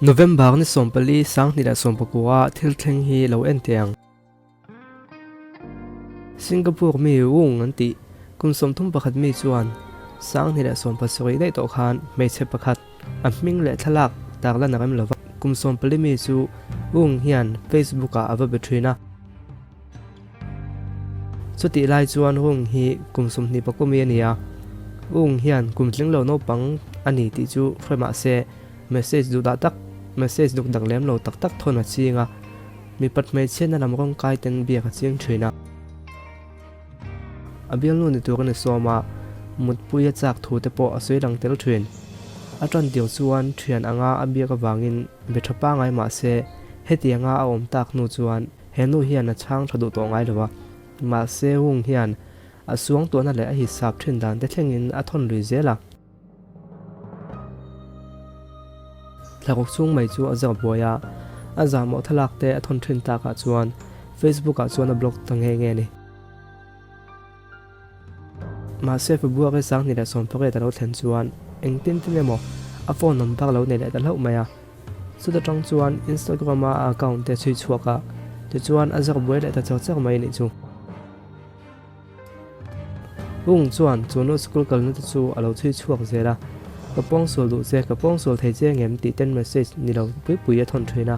November ni 14 2019 thil thleng hi lo en teh ang. Singapore mi Wung an tih kum 31 mi chuan 2017 daih tawh khan hmeichhe pakhat a hming leh thlalak tarlan a rem lova. Kum 14 mi chu Wung hian Facebook ah a va be thin a. Chutih lai chuan Wung hi kum 24 mi a ni a. Wung hian kum tling lo naupang a ni tih chu hre mah se message duh dah tak message duk dak lem lo tak tak thawn a ching a. Mipat hmeichhiatna lam rawng kai ten biak a chiang thin a. A bialnu ni tur a ni sawm a, mutpui a chak thu te pawh a sawi lang tel thin. A tan tir chuan thian anga a biak avangin be tha pangai mah se, hetianga a awm tak hnu chuan he nu hian a chhang tha duh tawh ngai lo a. Mahse Wung hian a suangtuahna leh a hisap thin dan te thlengin a thawn lui zel a. Thlaruk chhung mai chu a zar buai a, a zahmawh thlalak te a thawn thin takah chuan Facebook ah chuan a blog ta nghe nghe a ni. Mahse February 2018 a lo thlen chuan engtin tin emaw a phone number lo nei leh ta hlauh mai a. Chuta tang chuan Instagram a a account te a chhui chhuak a, tichuan a zar buai leh ta char char mai a nih chu. Hung chuan chu nu school kalna te chu a lo chhui chhuak zel a, Ka pawngsual duh che, ka pawngsual thei che ngem tih ten message ni lo pui pui a thawn thin a.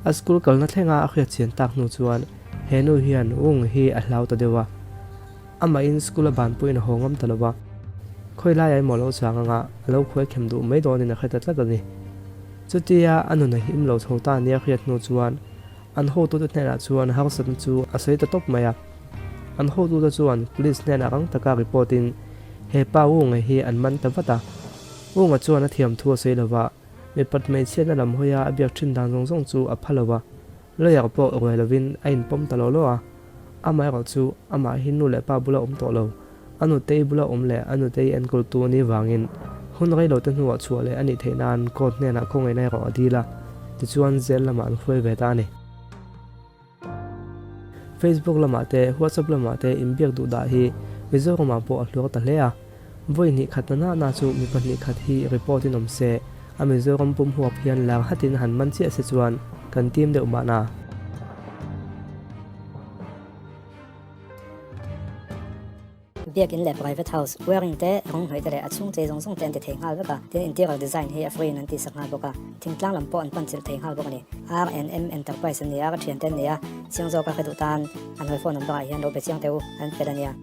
A school kalna thlenga a hriat chian tak hnu chuan he nu hian Hung hi a hlau ta deuh a. Amahin school a banpuiin a haw ngam ta lo va, khawi laiah emaw a lo chang anga a lo khuai khem duh mai dawnin a hre ta tlat a ni. Chutia a nun a him lo chho ta nia hriat hnu chuan An hotute hnenah chuan harsatna chu a sawi ta tawp mai a. An hotute chuan police hnenah rang taka report in he pa Wunga hi an man ta vat a. Wunga chuan a thiam thu a sawi lo va, mipat hmeichhiatna lam hawia a biak thin dan zawng zawng chu a pha lo va, lawyer pawh ruai lovin a inpawm ta lo lo a. Amaherawh chu amah hi nu leh pa bula awm tawh lo, a nutei bula awm leh a nutei enkawltu a nih vangin hun rei lote hnuah chhuah leh a nih theih nan court hnenah khawngaihna erawh a dil a, tichuan zel lamah an hruai ve ta a ni. Facebook lamah te, WhatsApp lamah te inbiak duh dah hi Mizoramah pawh a hluar ta hle a, vawi hnih khat na na chu mi pahnih khat hi report in awm se, a Mizoram pum huap hian lar hatin han man chiah se chuan kan tim deuh mahna. Biakin leh private house, wiring te, rawng hnawih te leh a chhung chei zawng zawng te an ti thei nghal vek a, tin interior design hi a free in an tihsak nghal bawk a, thingtlang lam pawh an pan chilh thei nghal bawk a ni. R&M Enterprise an ni a, ka thiante an ni a, chiang zawka hre duh tan an hawi phone number ah hian lo be chiang teh u, an fel a nia.